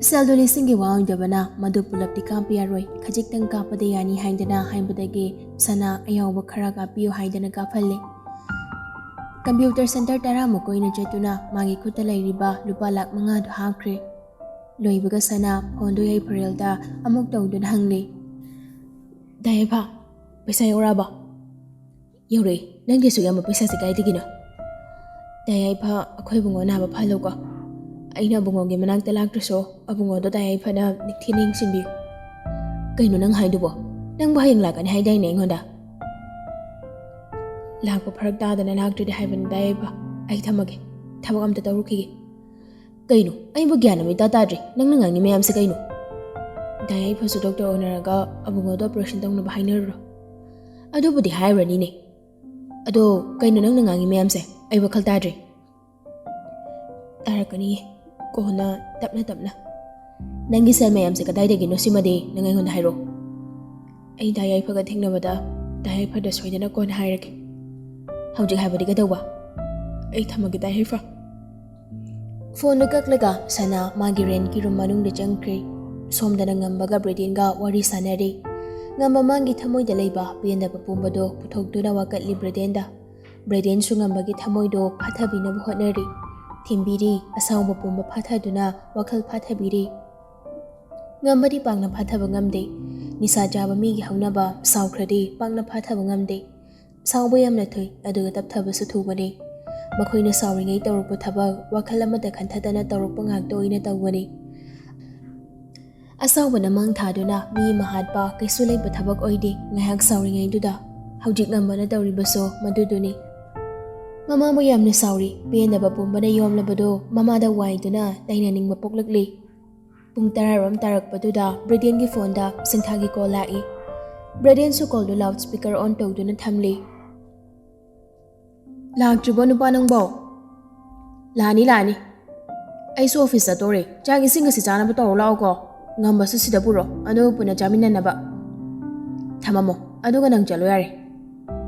ꯁꯦꯜꯗꯨ ꯂꯤꯁꯤꯡꯒꯤ ꯋꯥ ꯑꯣꯏꯗꯕꯅ ꯃꯗꯨ ꯄꯨꯂꯞꯇꯤ ꯀꯥꯞꯄ ꯌꯥꯔꯣꯏ, ꯈꯖꯤꯛꯇꯪ ꯀꯥꯞꯄꯗ ꯌꯥꯅꯤ ꯍꯥꯏꯗꯅ ꯍꯥꯏꯕꯗꯒꯤ ꯁꯅꯥ ꯑꯌꯥꯎꯕ ꯈꯔ ꯀꯥꯞꯄꯤꯌꯨ ꯍꯥꯏꯗꯅ ꯀꯥꯞꯍꯜꯂꯦ꯫ ꯀꯝꯄ꯭ꯌꯨꯇꯔ ꯁꯦꯟꯇꯔ ꯇꯔꯥꯃꯨꯛ ꯀꯣꯏꯅ ꯆꯠꯇꯨꯅ ꯃꯥꯒꯤ ꯈꯨꯠꯇ ꯂꯩꯔꯤꯕ ꯂꯨꯄꯥ ꯂꯥꯛ ꯃꯉꯥꯗꯨ ꯍꯥꯞꯈ꯭ꯔꯦ꯫ ꯂꯣꯏꯕꯒ ꯁꯅꯥ ꯐꯣꯟꯗꯨ ꯌꯥꯏꯐꯔꯦꯜꯗ ꯑꯃꯨꯛ ꯇꯧꯗꯨꯅ ꯍꯪꯂꯦ, "ꯗꯥ ꯌꯥꯏꯐ, ꯄꯩꯁꯥ ꯌꯧꯔꯛꯑꯕ?" "ꯌꯧꯔꯛꯑꯦ꯫ ꯅꯪꯒꯤꯁꯨ ꯌꯥꯝꯕ ꯄꯩꯁꯥꯁꯦ ꯀꯥꯏꯗꯒꯤꯅꯣ?" "ꯗꯥ ꯌꯥꯏꯐ, ꯑꯩꯈꯣꯏ ꯏꯕꯨꯡꯉꯣ ꯅꯥꯕ ꯐꯍꯜꯂꯨꯀꯣ꯫ ꯑꯩꯅ ꯑꯕꯨꯡꯉꯣꯒꯤ ꯃꯅꯥꯛꯇ ꯂꯥꯛꯇ꯭ꯔꯁꯨ ꯑꯕꯨꯡꯉꯣꯗꯣ ꯗꯥ ꯌꯥꯏꯐꯅ ꯅꯤꯡꯊꯤꯅ ꯌꯦꯡꯁꯤꯟꯕꯤꯌꯨ꯫" "ꯀꯩꯅꯣ ꯅꯪ ꯍꯥꯏꯗꯨꯕꯣ? ꯅꯪꯕꯨ ꯍꯌꯦꯡ ꯂꯥꯛꯀꯅꯤ ꯍꯥꯏꯗꯥꯏꯅꯦ ꯑꯩꯉꯣꯟꯗ?" "ꯂꯥꯛꯄ ꯐꯔꯛ ꯇꯥꯗꯅ ꯂꯥꯛꯇ꯭ꯔꯗꯤ ꯍꯥꯏꯕꯅꯤ ꯗꯥ ꯌꯥꯏꯐ꯫ ꯑꯩ ꯊꯝꯃꯒꯦ, ꯊꯕꯛ ꯑꯝꯇ ꯇꯧꯔꯨꯈꯤꯒꯦ꯫" "ꯀꯩꯅꯣ? ꯑꯩꯕꯨ ꯒ꯭ꯌꯥꯟ ꯑꯃ ꯏꯇꯥ ꯇꯥꯗ꯭ꯔꯦ ꯅꯪꯅ ꯉꯥꯡꯉꯤ ꯃꯌꯥꯝꯁꯦ ꯀꯩꯅꯣ?" "ꯗꯥ ꯌꯥꯏꯐꯁꯨ ꯗꯣꯛꯇꯔ ꯎꯅꯔꯒ ꯑꯕꯨꯡꯉꯣꯗꯣ ꯑꯣꯄꯔꯦꯁꯟ ꯇꯧꯅꯕ ꯍꯥꯏꯅꯔꯨꯔꯣ꯫" "ꯑꯗꯨꯕꯨꯗꯤ ꯍꯥꯏꯔꯨꯔꯅꯤꯅꯦ꯫ ꯑꯗꯣ ꯀꯩꯅꯣ ꯅꯪꯅ ꯉꯥꯡꯉꯤ ꯃꯌꯥꯝꯁꯦ? ꯑꯩ ꯋꯥꯈꯜ ꯇꯥꯗ꯭ꯔꯦ꯫" "ꯇꯥꯔꯛꯀꯅꯤꯌꯦ, ꯀꯣꯟꯅ ꯇꯞꯅ ꯇꯞꯅ꯫ ꯅꯪꯒꯤ ꯁꯦꯜ ꯃꯌꯥꯝꯁꯦ ꯀꯗꯥꯏꯗꯒꯤꯅꯣ ꯁꯤꯃꯗꯤ ꯅꯪ ꯑꯩꯉꯣꯟꯗ ꯍꯥꯏꯔꯛꯑꯣ꯫ ꯑꯩ ꯗꯥ ꯌꯥꯏꯐꯒ ꯊꯦꯡꯅꯕꯗ ꯗꯥ ꯌꯥꯏꯐꯗ ꯁꯣꯏꯗꯅ ꯀꯣꯟꯅ ꯍꯥꯏꯔꯒꯦ꯫ ꯍꯧꯖꯤꯛ ꯍꯥꯏꯕꯗꯤ ꯀꯩꯗꯧꯕ? ꯑꯩ ꯊꯝꯃꯒꯦ ꯗꯥ ꯌꯥꯏꯐ꯫" ꯐꯣꯟꯗꯨ ꯀꯛꯂꯒ ꯁꯅꯥ ꯃꯥꯒꯤ ꯔꯦꯟꯀꯤ ꯔꯨꯝ ꯃꯅꯨꯡꯗ ꯆꯪꯈ꯭ꯔꯦ꯫ ꯁꯣꯝꯗꯅ ꯉꯝꯕꯒ ꯕ꯭ꯔꯦꯗꯦꯟꯒ ꯋꯥꯔꯤ ꯁꯥꯟꯅꯔꯤ꯫ ꯉꯝꯕ ꯃꯥꯒꯤ ꯊꯃꯣꯏꯗ ꯂꯩꯕ ꯄꯦꯟꯗꯕ ꯄꯨꯝꯕꯗꯣ ꯄꯨꯊꯣꯛꯇꯨꯅ ꯋꯥꯀꯠꯂꯤ ꯕ꯭ꯔꯦꯗꯦꯟꯗ꯫ ꯕ꯭ꯔꯦꯗꯦꯟꯁꯨ ꯉꯝꯕꯒꯤ ꯊꯃꯣꯏꯗꯣ ꯐꯥꯊꯕꯤꯅꯕ ꯍꯣꯠꯅꯔꯤ꯫ ꯊꯦꯝꯕꯤꯔꯤ, ꯑꯁꯥꯎꯕ ꯄꯨꯝꯕ ꯐꯥꯊꯗꯨꯅ ꯋꯥꯈꯜ ꯐꯥꯊꯕꯤꯔꯤ꯫ ꯉꯝꯕꯗꯤ ꯄꯥꯛꯅ ꯐꯥꯊꯕ ꯉꯝꯗꯦ꯫ ꯅꯤꯁꯥ ꯆꯥꯕ ꯃꯤꯒꯤ ꯍꯧꯅꯕ, ꯁꯥꯎꯈ꯭ꯔꯗꯤ ꯄꯥꯛꯅ ꯐꯥꯊꯕ ꯉꯝꯗꯦ꯫ ꯁꯥꯎꯕ ꯌꯥꯝꯅ ꯊꯨꯏ, ꯑꯗꯨꯒ ꯇꯞꯊꯕꯁꯨ ꯊꯨꯕꯅꯤ꯫ ꯃꯈꯣꯏꯅ ꯁꯥꯎꯔꯤꯉꯩ ꯇꯧꯔꯛꯄ ꯊꯕꯛ ꯋꯥꯈꯜ ꯑꯃꯠꯇ ꯈꯟꯊꯗꯅ ꯇꯧꯔꯛꯄ ꯉꯥꯛꯇ ꯑꯣꯏꯅ ꯇꯧꯕꯅꯤ꯫ ꯑꯁꯥꯎꯕꯅ ꯃꯥꯡ ꯊꯥꯗꯨꯅ ꯃꯤ ꯑꯃ ꯍꯥꯠꯄ ꯀꯩꯁꯨ ꯂꯩꯕ ꯊꯕꯛ ꯑꯣꯏꯗꯦ ꯉꯥꯏꯍꯥꯛ ꯁꯥꯎꯔꯤꯉꯩꯗꯨꯗ꯫ ꯍꯧꯖꯤꯛ ꯉꯝꯕꯅ ꯇꯧꯔꯤꯕꯁꯨ ꯃꯗꯨꯗꯨꯅꯤ꯫ ꯃꯃꯥꯕꯨ ꯌꯥꯝꯅ ꯁꯥꯎꯔꯤ꯫ ꯄꯦꯟꯗꯕ ꯄꯨꯝꯕꯅ ꯌꯣꯝꯂꯕꯗꯨ ꯃꯃꯥꯗ ꯋꯥꯏꯗꯨꯅ ꯇꯩꯅꯅꯤꯡꯕ ꯄꯣꯛꯂꯛꯂꯤ꯫ ꯄꯨꯡ ꯇꯔꯥꯔꯣꯝ ꯇꯥꯔꯛꯄꯗꯨꯗ ꯕ꯭ꯔꯦꯗꯦꯟꯒꯤ ꯐꯣꯟꯗ ꯁꯤꯟꯊꯥꯒꯤ ꯀꯣꯜ ꯂꯥꯛꯏ꯫ ꯕ꯭ꯔꯦꯗꯦꯟꯁꯨ ꯀꯣꯜꯗꯨ ꯂꯥꯎꯠ ꯁ꯭ꯄꯤꯀꯔ ꯑꯣꯟ ꯇꯧꯗꯨꯅ ꯊꯝꯂꯤ꯫ "ꯂꯥꯛꯇ꯭ꯔꯤꯕꯣ ꯅꯨꯄꯥ ꯅꯪꯕꯣ?" "ꯂꯥꯛꯑꯅꯤ, ꯂꯥꯛꯑꯅꯤ꯫ ꯑꯩꯁꯨ ꯑꯣꯐꯤꯁ ꯆꯠꯇꯣꯔꯦ꯫ ꯆꯥꯛ ꯏꯁꯤꯡ ꯑꯁꯤ ꯆꯥꯅꯕ ꯇꯧꯔꯣ ꯂꯥꯛꯑꯣꯀꯣ꯫ ꯉꯝꯕꯁꯨ ꯁꯤꯗ ꯄꯨꯔꯣ, ꯑꯗꯨꯒ ꯄꯨꯟꯅ ꯆꯥꯃꯤꯟꯅꯅꯕ꯫ ꯊꯝꯃꯝꯃꯣ, ꯑꯗꯨꯒ ꯅꯪ ꯆꯠꯂꯣ ꯌꯥꯔꯦ꯫"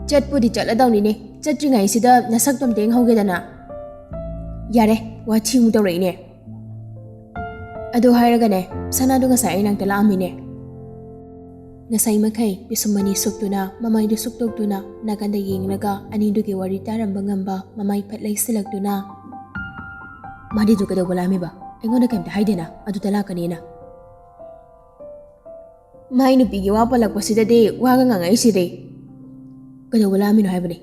"ꯆꯠꯄꯨꯗꯤ ꯆꯠꯂꯗꯧꯅꯤꯅꯦ꯫ ꯆꯠꯇ꯭ꯔꯤꯉꯩꯁꯤꯗ ꯅꯁꯛꯇꯣ ꯑꯝꯇ ꯌꯦꯡꯍꯧꯒꯦꯗꯅ꯫ ꯌꯥꯔꯦ, ꯋꯥꯊꯤ ꯑꯃꯨꯛ ꯇꯧꯔꯛꯏꯅꯦ꯫ ꯑꯗꯨ ꯍꯥꯏꯔꯒꯅꯦ, ꯁꯅꯥꯗꯣ ꯉꯁꯥꯏ ꯑꯩ ꯅꯥꯛꯇ ꯂꯥꯛꯑꯝꯃꯤꯅꯦ꯫ ꯉꯁꯥꯏ ꯃꯈꯩ ꯄꯤꯁꯨꯝ ꯑꯅꯤ ꯁꯨꯛꯇꯨꯅ, ꯃꯃꯥꯏꯗꯨ ꯁꯨꯛꯇꯣꯛꯇꯨꯅ, ꯅꯥꯀꯟꯗ ꯌꯦꯡꯂꯒ ꯑꯅꯤꯗꯨꯒꯤ ꯋꯥꯔꯤ ꯇꯥꯔꯝꯕ ꯉꯝꯕ ꯃꯃꯥꯏ ꯐꯠ ꯂꯩꯁꯤꯜꯂꯛꯇꯨꯅ, "ꯃꯥꯗꯤꯗꯨ ꯀꯩꯗꯧꯕ ꯂꯥꯛꯑꯝꯃꯤꯕ? ꯑꯩꯉꯣꯟꯗ ꯀꯩꯝꯇ ꯍꯥꯏꯗꯦꯅ ꯑꯗꯨꯗ ꯂꯥꯛꯀꯅꯤꯅ?" "ꯃꯥꯏ ꯅꯨꯄꯤꯒꯤ ꯋꯥ ꯄꯜꯂꯛꯄꯁꯤꯗꯗꯤ ꯋꯥꯒ ꯉꯥꯡꯉꯛꯏꯁꯤꯗꯤ꯫ ꯀꯩꯗꯧꯕ ꯂꯥꯛꯑꯝꯃꯤꯅꯣ ꯍꯥꯏꯕꯅꯤ?"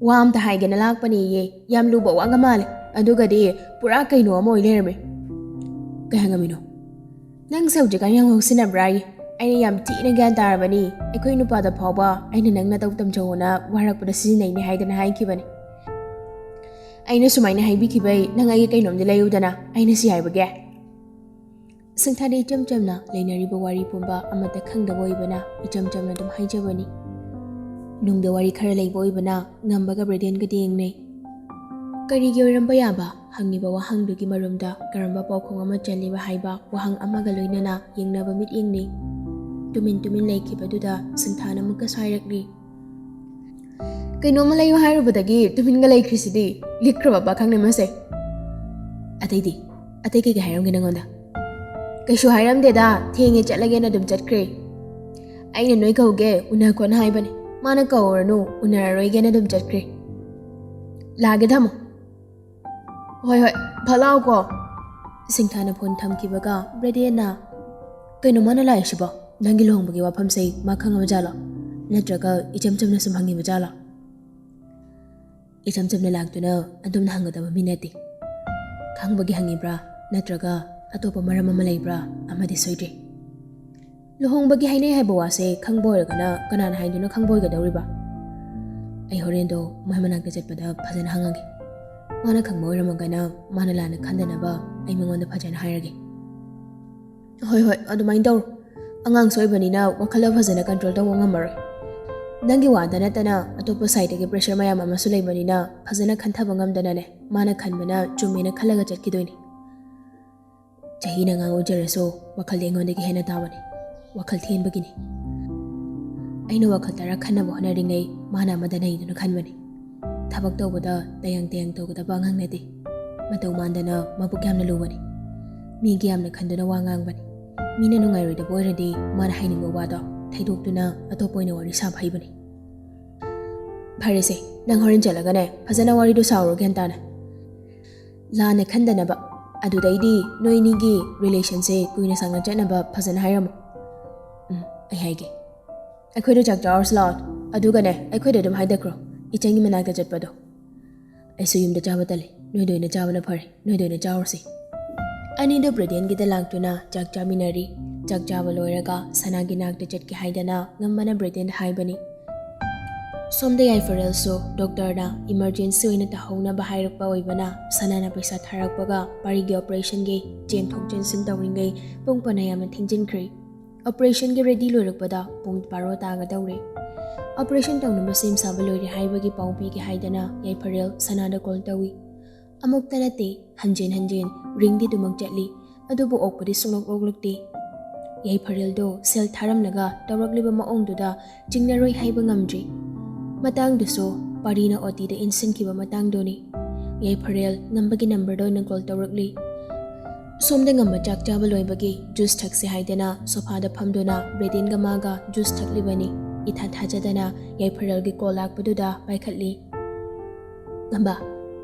"ꯋꯥ ꯑꯝꯇ ꯍꯥꯏꯒꯦꯅ ꯂꯥꯛꯄꯅꯦꯌꯦ꯫ ꯌꯥꯝ ꯂꯨꯕ ꯋꯥꯒ ꯃꯥꯜꯂꯦ꯫ ꯑꯗꯨꯒꯗꯤ ꯄꯨꯔꯥ ꯀꯩꯅꯣ ꯑꯃ ꯑꯣꯏ ꯂꯩꯔꯝꯃꯦ꯫" "ꯀꯩ ꯍꯪꯉꯝꯃꯤꯅꯣ?" "ꯅꯪꯁꯦ ꯍꯧꯖꯤꯛꯀꯥꯟ ꯌꯥꯝ ꯉꯥꯎꯁꯤꯟꯅꯕ꯭ꯔꯥꯌꯦ? ꯑꯩꯅ ꯌꯥꯝ ꯊꯤꯅ ꯒ꯭ꯌꯥꯟ ꯇꯥꯔꯕꯅꯤ꯫ ꯑꯩꯈꯣꯏ ꯅꯨꯄꯥꯗ ꯐꯥꯎꯕ ꯑꯩꯅ ꯅꯪ ꯅꯇꯧ ꯇꯝꯖꯧꯅ ꯋꯥꯔꯛꯄꯗ ꯁꯤꯖꯤꯟꯅꯩꯅꯦ ꯍꯥꯏꯗꯅ ꯍꯥꯏꯈꯤꯕꯅꯤ꯫ ꯑꯩꯅ ꯁꯨꯃꯥꯏꯅ ꯍꯥꯏꯕꯤꯈꯤꯕꯩ ꯅꯪ ꯑꯩꯒꯤ ꯀꯩꯅꯣꯝꯗꯤ ꯂꯩꯌꯨꯗꯅ, ꯑꯩꯅ ꯁꯤ ꯍꯥꯏꯕꯒꯦ?" ꯁꯤꯡꯊꯥꯗꯤ ꯏꯆꯝ ꯆꯝꯅ ꯂꯩꯅꯔꯤꯕ ꯋꯥꯔꯤ ꯄꯨꯝꯕ ꯑꯃꯠꯇ ꯈꯪꯗꯕ ꯑꯣꯏꯕꯅ ꯏꯆꯝ ꯆꯝꯅ ꯑꯗꯨꯝ ꯍꯥꯏꯖꯕꯅꯤ꯫ ꯅꯨꯡꯗ ꯋꯥꯔꯤ ꯈꯔ ꯂꯩꯕ ꯑꯣꯏꯕꯅ ꯉꯝꯕꯒ ꯕ꯭ꯔꯦꯗꯦꯟꯒꯗꯤ ꯌꯦꯡꯅꯩ꯫ ꯀꯔꯤꯒꯤ ꯑꯣꯏꯔꯝꯕ ꯌꯥꯕ ꯍꯪꯉꯤꯕ ꯋꯥꯍꯪꯗꯨꯒꯤ ꯃꯔꯨꯝꯗ ꯀꯔꯝꯕ ꯄꯥꯎꯈꯣꯡ ꯑꯃ ꯆꯜꯂꯤꯕ ꯍꯥꯏꯕ ꯋꯥꯍꯪ ꯑꯃꯒ ꯂꯣꯏꯅꯅ ꯌꯦꯡꯅꯕ ꯃꯤꯠꯌꯦꯡꯅꯤ꯫ ꯇꯨꯃꯤꯟ ꯇꯨꯃꯤꯟ ꯂꯩꯈꯤꯕꯗꯨꯗ ꯁꯤꯡꯊꯥꯅ ꯑꯃꯨꯛꯀ ꯁꯥꯏꯔꯛꯂꯤ꯫ "ꯀꯩꯅꯣꯝꯃ ꯂꯩꯌꯨ ꯍꯥꯏꯔꯨꯕꯗꯒꯤ ꯇꯨꯃꯤꯟꯒ ꯂꯩꯈ꯭ꯔꯤꯁꯤꯗꯤ, ꯂꯤꯛꯈ꯭ꯔꯕ ꯄꯥꯈꯪꯅꯦ ꯃꯁꯦ꯫ ꯑꯇꯩꯗꯤ, ꯑꯇꯩ ꯀꯩꯀꯩ ꯍꯥꯏꯔꯝꯒꯦ ꯅꯪꯉꯣꯟꯗ?" "ꯀꯩꯁꯨ ꯍꯥꯏꯔꯝꯗꯦꯗ, ꯊꯦꯡꯉꯦ ꯆꯠꯂꯒꯦꯅ ꯑꯗꯨꯝ ꯆꯠꯈ꯭ꯔꯦ꯫ ꯑꯩꯅ ꯅꯣꯏ ꯀꯧꯒꯦ, ꯎꯅꯈꯣꯅ ꯍꯥꯏꯕꯅꯦ꯫ ꯃꯥꯅ ꯀꯧꯔꯅꯨ, ꯎꯅꯔꯔꯣꯏꯒꯦꯅ ꯑꯗꯨꯝ ꯆꯠꯈ꯭ꯔꯦ꯫ ꯂꯥꯛꯑꯒꯦ, ꯊꯝꯃꯣ꯫" "ꯍꯣꯏ, ꯍꯣꯏ, ꯐꯠ ꯂꯥꯛꯑꯣꯀꯣ꯫" ꯁꯤꯡꯊꯥꯅ ꯐꯣꯟ ꯊꯝꯈꯤꯕꯒ ꯕ꯭ꯔꯦꯗꯦꯟꯅ, "ꯀꯩꯅꯣ ꯃꯥꯅ ꯂꯥꯛꯏꯁꯤꯕꯣ? ꯅꯪꯒꯤ ꯂꯨꯍꯣꯡꯕꯒꯤ ꯋꯥꯐꯝꯁꯦ ꯃꯥ ꯈꯪꯉꯕ ꯖꯥꯠꯂꯣ? ꯅꯠꯇ꯭ꯔꯒ ꯏꯆꯝ ꯆꯝꯅ ꯁꯨꯝ ꯍꯪꯉꯤꯕ ꯖꯥꯠꯂꯣ?" "ꯏꯆꯝ ꯆꯝꯅ ꯂꯥꯛꯇꯨꯅ ꯑꯗꯨꯝꯅ ꯍꯪꯒꯗꯕ ꯃꯤ ꯅꯠꯇꯦ꯫ ꯈꯪꯕꯒꯤ ꯍꯪꯉꯤꯕ꯭ꯔꯥ, ꯅꯠꯇ꯭ꯔꯒ ꯑꯇꯣꯞꯄ ꯃꯔꯝ ꯑꯃ ꯂꯩꯕ꯭ꯔꯥ? ꯑꯃꯗꯤ ꯁꯣꯏꯗ꯭ꯔꯦ꯫ ꯂꯨꯍꯣꯡꯕꯒꯤ ꯍꯥꯏꯅꯩ ꯍꯥꯏꯕ ꯋꯥꯁꯦ ꯈꯪꯕ ꯑꯣꯏꯔꯒꯅ ꯀꯅꯥꯅ ꯍꯥꯏꯗꯨꯅ ꯈꯪꯕ ꯑꯣꯏꯒꯗꯧꯔꯤꯕ? ꯑꯩ ꯍꯣꯔꯦꯟꯗꯣ ꯃꯣꯏ ꯃꯅꯥꯛꯇ ꯆꯠꯄꯗ ꯐꯖꯅ ꯍꯪꯉꯒꯦ꯫ ꯃꯥꯅ ꯈꯪꯕ ꯑꯣꯏꯔꯝꯃꯒꯅ ꯃꯥꯅ ꯂꯥꯟꯅ ꯈꯟꯗꯅꯕ ꯑꯩ ꯃꯉꯣꯟꯗ ꯐꯖꯅ ꯍꯥꯏꯔꯒꯦ꯫" "ꯍꯣꯏ, ꯍꯣꯏ, ꯑꯗꯨꯃꯥꯏꯅ ꯇꯧꯔꯣ꯫ ꯑꯉꯥꯡꯁꯨ ꯑꯣꯏꯕꯅꯤꯅ ꯋꯥꯈꯜꯗ ꯐꯖꯅ ꯀꯟꯇ꯭ꯔꯣꯜ ꯇꯧꯕ ꯉꯝꯃꯔꯣꯏ꯫ ꯅꯪꯒꯤ ꯋꯥꯗ ꯅꯠꯇꯅ ꯑꯇꯣꯞꯄ ꯁꯥꯏꯠꯇꯒꯤ ꯄ꯭ꯔꯦꯁꯔ ꯃꯌꯥꯝ ꯑꯃꯁꯨ ꯂꯩꯕꯅꯤꯅ ꯐꯖꯅ ꯈꯟꯊꯕ ꯉꯝꯗꯅꯅꯦ, ꯃꯥꯅ ꯈꯟꯕꯅ ꯆꯨꯝꯃꯦꯅ ꯈꯜꯂꯒ ꯆꯠꯈꯤꯗꯣꯏꯅꯤ꯫ ꯆꯍꯤꯅ ꯑꯉꯥꯡ ꯑꯣꯏꯖꯔꯁꯨ ꯋꯥꯈꯜꯗꯤ ꯑꯩꯉꯣꯟꯗꯒꯤ ꯍꯦꯟꯅ ꯇꯥꯕꯅꯤ꯫ ꯋꯥꯈꯜ ꯊꯦꯟꯕꯒꯤꯅꯤ꯫ ꯑꯩꯅ ꯋꯥꯈꯜ ꯇꯔꯥ ꯈꯟꯅꯕ ꯍꯣꯠꯅꯔꯤꯉꯩ ꯃꯥꯅ ꯑꯃꯗ ꯅꯩꯗꯨꯅ ꯈꯟꯕꯅꯤ꯫ ꯊꯕꯛ ꯇꯧꯕꯗ ꯇꯌꯥꯡ ꯇꯌꯥꯡ ꯇꯧꯒꯗꯕ ꯑꯉꯥꯡ ꯅꯠꯇꯦ꯫ ꯃꯇꯧ ꯃꯥꯟꯗꯅ ꯃꯕꯨꯛ ꯌꯥꯝꯅ ꯂꯨꯕꯅꯤ꯫ ꯃꯤꯒꯤ ꯌꯥꯝꯅ ꯈꯟꯗꯨꯅ ꯋꯥ ꯉꯥꯡꯕꯅꯤ꯫ ꯃꯤꯅ ꯅꯨꯡꯉꯥꯏꯔꯣꯏꯗꯕ ꯑꯣꯏꯔꯗꯤ ꯃꯥꯅ ꯍꯥꯏꯅꯤꯡꯕ ꯋꯥꯗꯣ ꯊꯩꯗꯣꯛꯇꯨꯅ ꯑꯇꯣꯞꯄ ꯑꯣꯏꯅ ꯋꯥꯔꯤ ꯁꯥꯕ ꯍꯩꯕꯅꯤ꯫ ꯐꯔꯦꯁꯦ, ꯅꯪ ꯍꯣꯔꯦꯟ ꯆꯠꯂꯒꯅꯦ ꯐꯖꯅ ꯋꯥꯔꯤꯗꯣ ꯁꯥꯎꯔꯣ ꯒ꯭ꯌꯥꯟ ꯇꯥꯅ꯫ ꯂꯥꯟꯅ ꯈꯟꯗꯅꯕ꯫ ꯑꯗꯨꯗꯩꯗꯤ ꯅꯣꯏꯅꯤꯒꯤ ꯔꯤꯂꯦꯁꯟꯁꯦ ꯀꯨꯏꯅ ꯁꯥꯡꯅ ꯆꯠꯅꯕ ꯐꯖꯅ ꯍꯥꯏꯔꯝꯃꯣ꯫ ꯎꯝ, ꯑꯩ ꯍꯥꯏꯒꯦ꯫ ꯑꯩꯈꯣꯏꯗ ꯆꯥꯛ ꯆꯥꯔꯁꯤ ꯂꯥꯛꯑꯣ꯫ ꯑꯗꯨꯒꯅꯦ, ꯑꯩꯈꯣꯏꯗ ꯑꯗꯨꯝ ꯍꯥꯏꯗꯈ꯭ꯔꯣ, ꯏꯆꯟꯒꯤ ꯃꯅꯥꯛꯇ ꯆꯠꯄꯗꯣ꯫ ꯑꯩꯁꯨ ꯌꯨꯝꯗ ꯆꯥꯕ ꯇꯜꯂꯤ, ꯅꯣꯏꯗ ꯑꯣꯏꯅ ꯆꯥꯕꯅ ꯐꯔꯦ, ꯅꯣꯏꯗ ꯑꯣꯏꯅ ꯆꯥꯔꯨꯁꯤ꯫ ꯑꯅꯤꯗꯣ ꯕ꯭ꯔꯦꯗꯦꯟꯒꯤꯗ ꯂꯥꯛꯇꯨꯅ ꯆꯥꯛ ꯆꯥꯃꯤꯟꯅꯔꯤ꯫ ꯆꯥꯛ ꯆꯥꯕ ꯂꯣꯏꯔꯒ ꯁꯅꯥꯒꯤ ꯅꯥꯛꯇ ꯆꯠꯀꯦ ꯍꯥꯏꯗꯅ ꯉꯝꯕꯅ ꯕ꯭ꯔꯦꯗꯦꯟꯗ ꯍꯥꯏꯕꯅꯤ꯫ ꯁꯣꯝꯗ ꯌꯥꯏꯐꯔꯦꯜꯁꯨ ꯗꯣꯛꯇꯔꯅ ꯏꯃꯔꯖꯦꯟꯁꯤ ꯑꯣꯏꯅ ꯇꯧꯍꯧꯅꯕ ꯍꯥꯏꯔꯛꯄ ꯑꯣꯏꯕꯅ ꯁꯅꯥꯅ ꯄꯩꯁꯥ ꯊꯥꯔꯛꯄꯒ ꯄꯥꯔꯤꯒꯤ ꯑꯣꯄꯔꯦꯁꯟꯒꯤ ꯆꯦꯟꯊꯣꯛ ꯆꯦꯟꯁꯤꯟ ꯇꯧꯔꯤꯉꯩ ꯄꯨꯡ ꯐꯅ ꯌꯥꯝꯅ ꯊꯦꯡꯖꯤꯟꯈ꯭ꯔꯦ꯫ ꯑꯣꯄꯔꯦꯁꯟꯒꯤ ꯔꯦꯗꯤ ꯂꯣꯏꯔꯛꯄꯗ ꯄꯨꯡ ꯕꯥꯔꯣ ꯇꯥꯒꯗꯧꯔꯦ꯫ ꯑꯣꯄꯔꯦꯁꯟ ꯇꯧꯅꯕ ꯁꯦꯝ ꯁꯥꯕ ꯂꯣꯏꯔꯦ ꯍꯥꯏꯕꯒꯤ ꯄꯥꯎ ꯄꯤꯒꯦ ꯍꯥꯏꯗꯅ ꯌꯥꯏꯐꯔꯦꯜ ꯁꯅꯥꯗ ꯀꯣꯜ ꯇꯧꯏ꯫ ꯑꯃꯨꯛꯇ ꯅꯠꯇꯦ, ꯍꯟꯖꯤꯟ ꯍꯟꯖꯤꯟ ꯔꯤꯡꯗꯤ ꯑꯗꯨꯃꯛ ꯆꯠꯂꯤ, ꯑꯗꯨꯕꯨ ꯑꯣꯛꯄꯗꯤ ꯁꯨꯡꯂꯣꯛ ꯂꯣꯛꯂꯛꯇꯦ꯫ ꯌꯥꯏꯐꯔꯦꯜꯗꯣ ꯁꯦꯜ ꯊꯥꯔꯝꯂꯒ ꯇꯧꯔꯛꯂꯤꯕ ꯃꯑꯣꯡꯗꯨꯗ ꯆꯤꯡꯅꯔꯣꯏ ꯍꯥꯏꯕ ꯉꯝꯗ꯭ꯔꯤ꯫ ꯃꯇꯥꯡꯗꯨꯁꯨ ꯄꯥꯔꯤꯅ ꯑꯣꯇꯤꯗ ꯏꯟꯁꯤꯟꯈꯤꯕ ꯃꯇꯥꯡꯗꯨꯅꯤ꯫ ꯌꯥꯏꯐꯔꯦꯜ ꯉꯝꯕꯒꯤ ꯅꯝꯕꯔꯗ ꯑꯣꯏꯅ ꯀꯣꯜ ꯇꯧꯔꯛꯂꯤ꯫ ꯁꯣꯝꯗ ꯉꯝꯕ ꯆꯥꯛ ꯆꯥꯕ ꯂꯣꯏꯕꯒꯤ ꯖꯨꯁ ꯊꯛꯁꯦ ꯍꯥꯏꯗꯅ ꯁꯣꯐꯥꯗ ꯐꯝꯗꯨꯅ ꯕ꯭ꯔꯦꯗꯦꯟꯒ ꯃꯥꯒ ꯖꯨꯁ ꯊꯛꯂꯤꯕꯅꯤ꯫ ꯏꯊꯥ ꯊꯥꯖꯗꯅ ꯌꯥꯏꯐꯔꯦꯜꯒꯤ ꯀꯣꯜ ꯂꯥꯛꯄꯗꯨꯗ ꯄꯥꯏꯈꯠꯂꯤ꯫ ꯉꯝꯕ,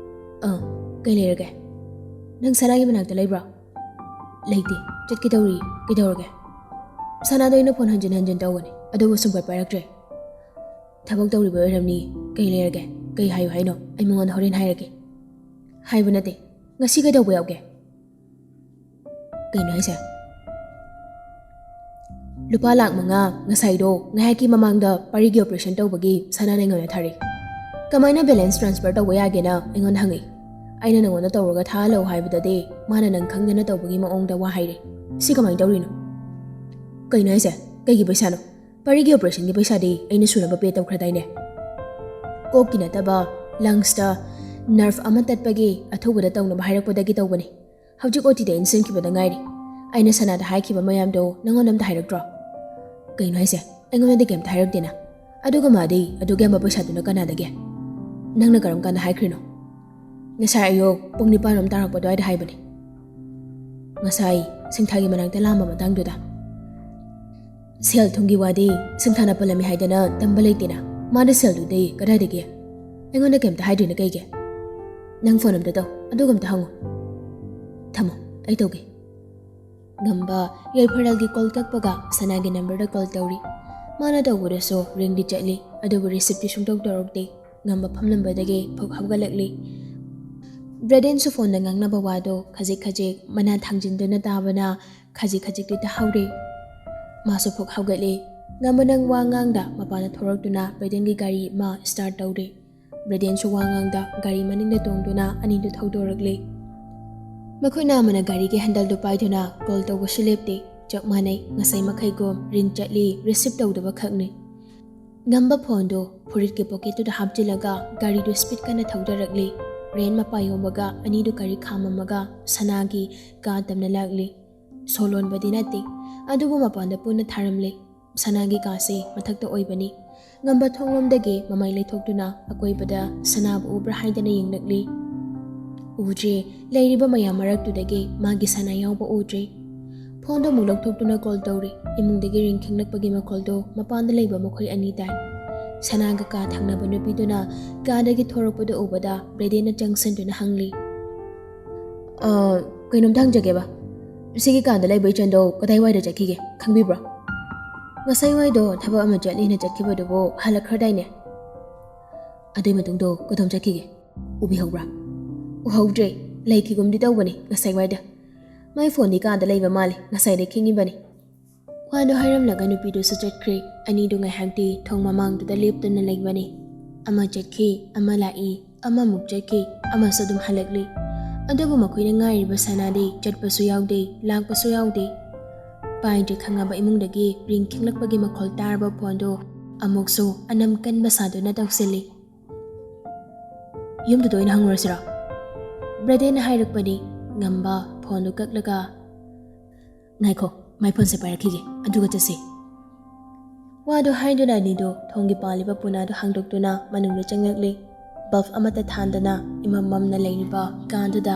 ꯑ, ꯀꯩ ꯂꯩꯔꯒꯦ? ꯅꯪ ꯁꯅꯥꯒꯤ ꯃꯅꯥꯛꯇ ꯂꯩꯕ꯭ꯔꯣ? ꯂꯩꯇꯦ, ꯆꯠꯀꯦ ꯇꯧꯔꯤ꯫ ꯀꯩꯗꯧꯔꯒꯦ? ꯁꯅꯥꯗꯣ ꯑꯩꯅ ꯐꯣꯟ ꯍꯟꯖꯤꯟ ꯍꯟꯖꯤꯟ ꯇꯧꯕꯅꯤ, ꯑꯗꯨꯕꯨ ꯁꯨꯡꯄꯥꯏ ꯄꯥꯏꯔꯛꯇ꯭ꯔꯦ꯫ ꯊꯕꯛ ꯇꯧꯔꯤꯕ ꯑꯣꯏꯔꯝꯅꯤ꯫ ꯀꯩ ꯂꯩꯔꯒꯦ? ꯀꯩ ꯍꯥꯏꯌꯨ ꯍꯥꯏꯅꯣ? ꯑꯩ ꯃꯉꯣꯟꯗ ꯍꯣꯔꯦꯟ ꯍꯥꯏꯔꯒꯦ꯫ ꯍꯥꯏꯕ ꯅꯠꯇꯦ, ꯉꯁꯤ ꯀꯩꯗꯧꯕ ꯌꯥꯎꯒꯦ? ꯀꯩꯅꯣ ꯍꯥꯏꯁꯦ? ꯂꯨꯄꯥ ꯂꯥꯛ ꯃꯉꯥ ꯉꯁꯥꯏꯗꯣ ꯉꯥꯏꯍꯥꯛꯀꯤ ꯃꯃꯥꯡꯗ ꯄꯥꯔꯤꯒꯤ ꯑꯣꯄꯔꯦꯁꯟ ꯇꯧꯕꯒꯤ ꯁꯅꯥꯅ ꯑꯩꯉꯣꯟꯗ ꯊꯥꯔꯛꯏ꯫ ꯀꯃꯥꯏꯅ ꯕꯦꯂꯦꯟꯁ ꯇ꯭ꯔꯥꯟꯁꯐꯔ ꯇꯧꯕ ꯌꯥꯒꯦꯅ ꯑꯩꯉꯣꯟꯗ ꯍꯪꯉꯛꯏ꯫ ꯑꯩꯅ ꯅꯉꯣꯟꯗ ꯇꯧꯔꯒ ꯊꯥꯍꯜꯂꯛꯎ ꯍꯥꯏꯕꯗꯗꯤ ꯃꯥꯅ ꯅꯪ ꯈꯪꯗꯅ ꯇꯧꯕꯒꯤ ꯃꯑꯣꯡꯗ ꯋꯥ ꯍꯥꯏꯔꯦ꯫ ꯁꯤ ꯀꯃꯥꯏꯅ ꯇꯧꯔꯤꯅꯣ? ꯀꯩꯅꯣ ꯍꯥꯏꯁꯦ? ꯀꯩꯒꯤ ꯄꯩꯁꯥꯅꯣ? ꯄꯥꯔꯤꯒꯤ ꯑꯣꯄꯔꯦꯁꯟꯒꯤ ꯄꯩꯁꯥꯗꯤ ꯑꯩꯅ ꯁꯨꯅꯕ ꯄꯦ ꯇꯧꯈ꯭ꯔꯗꯥꯏꯅꯦ? ꯀꯣꯛꯀꯤ ꯅꯠꯇꯕ, ꯂꯪꯁꯇ ꯅꯔꯚ ꯑꯃ ꯇꯠꯄꯒꯤ ꯑꯊꯨꯕꯗ ꯇꯧꯅꯕ ꯍꯥꯏꯔꯛꯄꯗꯒꯤ ꯇꯧꯕꯅꯤ꯫ ꯍꯧꯖꯤꯛ ꯑꯣꯇꯤꯗ ꯏꯟꯁꯤꯟꯈꯤꯕꯗ ꯉꯥꯏꯔꯤ꯫ ꯑꯩꯅ ꯁꯅꯥꯗ ꯍꯥꯏꯈꯤꯕ ꯃꯌꯥꯝꯗꯣ ꯅꯪꯉꯣꯟꯗ ꯑꯝꯇ ꯍꯥꯏꯔꯛꯇ꯭ꯔꯣ? ꯀꯩꯅꯣ ꯍꯥꯏꯁꯦ? ꯑꯩꯉꯣꯟꯗꯗꯤ ꯀꯩꯝꯇ ꯍꯥꯏꯔꯛꯇꯦꯅ꯫ ꯑꯗꯨꯒ ꯃꯥꯗꯤ ꯑꯗꯨꯛ ꯌꯥꯝꯕ ꯄꯩꯁꯥꯗꯨꯅ ꯀꯅꯥꯗꯒꯤ? "ꯅꯪꯅ ꯀꯔꯝ ꯀꯥꯟꯗ ꯍꯥꯏꯈ꯭ꯔꯤꯅꯣ?" "ꯉꯁꯥꯏ ꯑꯌꯨꯛ ꯄꯨꯡ ꯅꯤꯄꯥꯟ ꯔꯣꯝ ꯇꯥꯔꯛꯄ ꯑꯗꯨꯋꯥꯏꯗ ꯍꯥꯏꯕꯅꯤ꯫ ꯉꯁꯥꯏ ꯁꯤꯡꯊꯥꯒꯤ ꯃꯅꯥꯛꯇ ꯂꯥꯛꯑꯝꯕ ꯃꯇꯥꯡꯗꯨꯗ꯫ ꯁꯦꯜ ꯊꯨꯝꯒꯤ ꯋꯥꯗꯤ ꯁꯤꯡꯊꯥꯅ ꯄꯜꯂꯝꯃꯤ ꯍꯥꯏꯗꯅ ꯇꯝꯕ ꯂꯩꯇꯦꯅ꯫ ꯃꯥꯅ ꯁꯦꯜꯗꯨꯗꯤ ꯀꯗꯥꯏꯗꯒꯤ? ꯑꯩꯉꯣꯟꯗ ꯀꯩꯝꯇ ꯍꯥꯏꯗ꯭ꯔꯤꯅ ꯀꯩꯒꯤ? ꯅꯪ ꯐꯣꯟ ꯑꯝꯇ ꯇꯧ, ꯑꯗꯨꯒ ꯑꯝꯇ ꯍꯪꯉꯨ꯫ ꯊꯝꯃꯣ, ꯑꯩ ꯇꯧꯒꯦ꯫" ꯉꯝꯕ ꯌꯥꯏꯐꯔꯦꯜꯒꯤ ꯀꯣꯜ ꯀꯛꯄꯒ ꯁꯅꯥꯒꯤ ꯅꯝꯕꯔꯗ ꯀꯣꯜ ꯇꯧꯔꯤ꯫ ꯃꯥꯅ ꯇꯧꯕꯗꯁꯨ ꯔꯤꯡꯗꯤ ꯆꯠꯂꯤ, ꯑꯗꯨꯕꯨ ꯔꯤꯁꯤꯞꯇꯤ ꯁꯨꯡꯇꯧ ꯇꯧꯔꯛꯇꯦ꯫ ꯉꯝꯕ ꯐꯝꯂꯝꯕꯗꯒꯤ ꯐꯨꯛ ꯍꯧꯒꯠꯂꯛꯂꯤ꯫ ꯕ꯭ꯔꯦꯗꯦꯟꯁꯨ ꯐꯣꯟꯗ ꯉꯥꯡꯅꯕ ꯋꯥꯗꯣ ꯈꯖꯤꯛ ꯈꯖꯤꯛ ꯃꯅꯥ ꯊꯥꯡꯖꯤꯟꯗꯨꯅ ꯇꯥꯕꯅ ꯈꯖꯤꯛ ꯈꯖꯤꯛꯇꯤ ꯇꯥꯍꯧꯔꯦ꯫ ꯃꯥꯁꯨ ꯐꯨꯛ ꯍꯧꯒꯠꯂꯤ꯫ ꯉꯝꯕ ꯅꯪ ꯋꯥ ꯉꯥꯡꯗ ꯃꯄꯥꯟꯗ ꯊꯣꯔꯛꯇꯨꯅ ꯕ꯭ꯔꯦꯗꯦꯟꯒꯤ ꯒꯥꯔꯤ ꯑꯃ ꯁ꯭ꯇꯥꯔꯠ ꯇꯧꯔꯦ꯫ ꯕ꯭ꯔꯦꯗꯦꯟꯁꯨ ꯋꯥ ꯉꯥꯡꯗ ꯒꯥꯔꯤ ꯃꯅꯤꯡꯗ ꯇꯣꯡꯗꯨꯅ ꯑꯅꯤꯗꯨ ꯊꯧꯗꯣꯔꯛꯂꯤ꯫ ꯃꯈꯣꯏꯅ ꯑꯃꯅ ꯒꯥꯔꯤꯒꯤ ꯍꯦꯟꯗꯜꯗꯨ ꯄꯥꯏꯗꯨꯅ ꯀꯣꯜ ꯇꯧꯕꯁꯨ ꯂꯦꯞꯇꯦ꯫ ꯆꯞ ꯃꯥꯟꯅꯩ, ꯉꯁꯥꯏ ꯃꯈꯩꯒꯨꯝ ꯔꯤꯡ ꯆꯠꯂꯤ, ꯔꯤꯁꯤꯞ ꯇꯧꯗꯕ ꯈꯛꯅꯤ꯫ ꯉꯝꯕ ꯐꯣꯟꯗꯨ ꯐꯨꯔꯤꯠꯀꯤ ꯄꯣꯀꯦꯠꯇꯨꯗ ꯍꯥꯞꯆꯤꯜꯂꯒ ꯒꯥꯔꯤꯗꯨ ꯁ꯭ꯄꯤꯠ ꯀꯟꯅ ꯊꯧꯗꯔꯛꯂꯤ꯫ ꯔꯦꯟ ꯃꯄꯥ ꯌꯧꯕꯒ ꯑꯅꯤꯗꯨ ꯒꯥꯔꯤ ꯈꯥꯝꯃꯝꯃꯒ ꯁꯅꯥꯒꯤ ꯀꯥ ꯇꯝꯅ ꯂꯥꯛꯂꯤ꯫ ꯁꯣ ꯂꯣꯟꯕꯗꯤ ꯅꯠꯇꯦ, ꯑꯗꯨꯕꯨ ꯃꯄꯥꯟꯗ ꯄꯨꯟꯅ ꯊꯥꯔꯝꯂꯦ꯫ ꯁꯅꯥꯒꯤ ꯀꯥꯁꯦ ꯃꯊꯛꯇ ꯑꯣꯏꯕꯅꯤ꯫ ꯉꯝꯕ ꯊꯣꯡꯂꯣꯝꯗꯒꯤ ꯃꯃꯥꯏ ꯂꯩꯊꯣꯛꯇꯨꯅ ꯑꯀꯣꯏꯕꯗ ꯁꯅꯥꯕꯨ ꯎꯕ꯭ꯔꯥ ꯍꯥꯏꯗꯅ ꯌꯦꯡꯂꯛꯂꯤ꯫ ꯎꯗ꯭ꯔꯦ꯫ ꯂꯩꯔꯤꯕ ꯃꯌꯥꯝ ꯃꯔꯛꯇꯨꯗꯒꯤ ꯃꯥꯒꯤ ꯁꯅꯥ ꯌꯥꯎꯕ ꯎꯗ꯭ꯔꯦ꯫ ꯐꯣꯟꯗꯣ ꯑꯃꯨꯛ ꯂꯧꯊꯣꯛꯇꯨꯅ ꯀꯣꯜ ꯇꯧꯔꯤ꯫ ꯏꯃꯨꯡꯗꯒꯤ ꯔꯤꯡ ꯈꯤꯡꯂꯛꯄꯒꯤ ꯃꯈꯣꯜꯗꯣ ꯃꯄꯥꯟꯗ ꯂꯩꯕ ꯃꯈꯣꯏ ꯑꯅꯤ ꯇꯥꯏ꯫ ꯁꯅꯥꯒ ꯀꯥ ꯊꯪꯅꯕ ꯅꯨꯄꯤꯗꯨꯅ ꯀꯥꯗꯒꯤ ꯊꯣꯔꯛꯄꯗꯨ ꯎꯕꯗ ꯕ꯭ꯔꯦꯗꯦꯟꯅ ꯆꯪꯁꯤꯟꯗꯨꯅ ꯍꯪꯂꯤ꯫ "ꯑ, ꯀꯩꯅꯣꯝꯇ ꯍꯪꯖꯒꯦꯕ꯫ ꯁꯤꯒꯤ ꯀꯥꯗ ꯂꯩꯕ ꯏꯆꯟꯗꯣ ꯀꯗꯥꯏꯋꯥꯏꯗ ꯆꯠꯈꯤꯒꯦ ꯈꯪꯕꯤꯕ꯭ꯔꯣ?" "ꯉꯁꯥꯏ ꯋꯥꯏꯗꯣ ꯊꯕꯛ ꯑꯃ ꯆꯠꯂꯦꯅ ꯆꯠꯈꯤꯕꯗꯨꯕꯨ ꯍꯜꯂꯛꯈ꯭ꯔꯗꯥꯏꯅꯦ?" "ꯑꯗꯨꯏ ꯃꯇꯨꯡꯗꯣ ꯀꯗꯣꯝ ꯆꯠꯈꯤꯒꯦ? ꯎꯕꯤꯍꯧꯕ꯭ꯔꯥ?" "ꯎꯍꯧꯗ꯭ꯔꯦ꯫ ꯂꯩꯈꯤꯒꯨꯝꯗꯤ ꯇꯧꯕꯅꯦ ꯉꯁꯥꯏ ꯋꯥꯏꯗ꯫ ꯃꯥꯏ ꯐꯣꯟꯗꯤ ꯀꯥꯗ ꯂꯩꯕ ꯃꯥꯜꯂꯦ, ꯉꯁꯥꯏꯗꯩ ꯈꯤꯡꯉꯤꯕꯅꯤ꯫" ꯋꯥꯗꯣ ꯍꯥꯏꯔꯝꯂꯒ ꯅꯨꯄꯤꯗꯨꯁꯨ ꯆꯠꯈ꯭ꯔꯦ꯫ ꯑꯅꯤꯗꯨ ꯉꯥꯏꯍꯥꯛꯇꯤ ꯊꯣꯡ ꯃꯃꯥꯡꯗꯨꯗ ꯂꯦꯞꯇꯨꯅ ꯂꯩꯕꯅꯤ꯫ ꯑꯃ ꯆꯠꯈꯤ, ꯑꯃ ꯂꯥꯛꯏ, ꯑꯃꯃꯨꯛ ꯆꯠꯈꯤ, ꯑꯃꯁꯨ ꯑꯗꯨꯝ ꯍꯜꯂꯛꯂꯤ꯫ ꯑꯗꯨꯕꯨ ꯃꯈꯣꯏꯅ ꯉꯥꯏꯔꯤꯕ ꯁꯅꯥꯗꯤ ꯆꯠꯄꯁꯨ ꯌꯥꯎꯗꯦ, ꯂꯥꯛꯄꯁꯨ ꯌꯥꯎꯗꯦ꯫ ꯄꯥꯏꯗ꯭ꯔꯦ ꯈꯪꯉꯕ ꯏꯃꯨꯡꯗꯒꯤ ꯔꯤꯡ ꯈꯤꯡꯂꯛꯄꯒꯤ ꯃꯈꯣꯜ ꯇꯥꯔꯕ ꯐꯣꯟꯗꯣ ꯑꯃꯨꯛꯁꯨ ꯑꯅꯝ ꯀꯟꯕ ꯁꯥꯗꯨꯅ ꯇꯧꯁꯤꯜꯂꯤ꯫ "ꯌꯨꯝꯗꯨꯗ ꯑꯣꯏꯅ ꯍꯪꯉꯨꯔꯁꯤꯔꯣ?" ꯕ꯭ꯔꯗꯦꯟꯅ ꯍꯥꯏꯔꯛꯄꯅꯤ꯫ ꯉꯝꯕ ꯐꯣꯟꯗꯨ ꯀꯛꯂꯒ, "ꯉꯥꯏꯈꯣ, ꯃꯥꯏ ꯐꯣꯟꯁꯦ ꯄꯥꯏꯔꯛꯈꯤꯒꯦ, ꯑꯗꯨꯒ ꯆꯠꯁꯤ꯫" ꯋꯥꯗꯨ ꯍꯥꯏꯗꯨꯅ ꯑꯅꯤꯗꯨ ꯊꯣꯡꯒꯤ ꯄꯥꯜꯂꯤꯕ ꯄꯨꯅꯥꯗꯨ ꯍꯥꯡꯗꯣꯛꯇꯨꯅ ꯃꯅꯨꯡꯗ ꯆꯪꯂꯛꯂꯤ꯫ ꯕꯜꯕ ꯑꯃꯠꯇ ꯊꯥꯟꯗꯅ ꯏꯃꯝ ꯃꯝꯅ ꯂꯩꯔꯤꯕ ꯀꯥꯟꯗꯨꯗ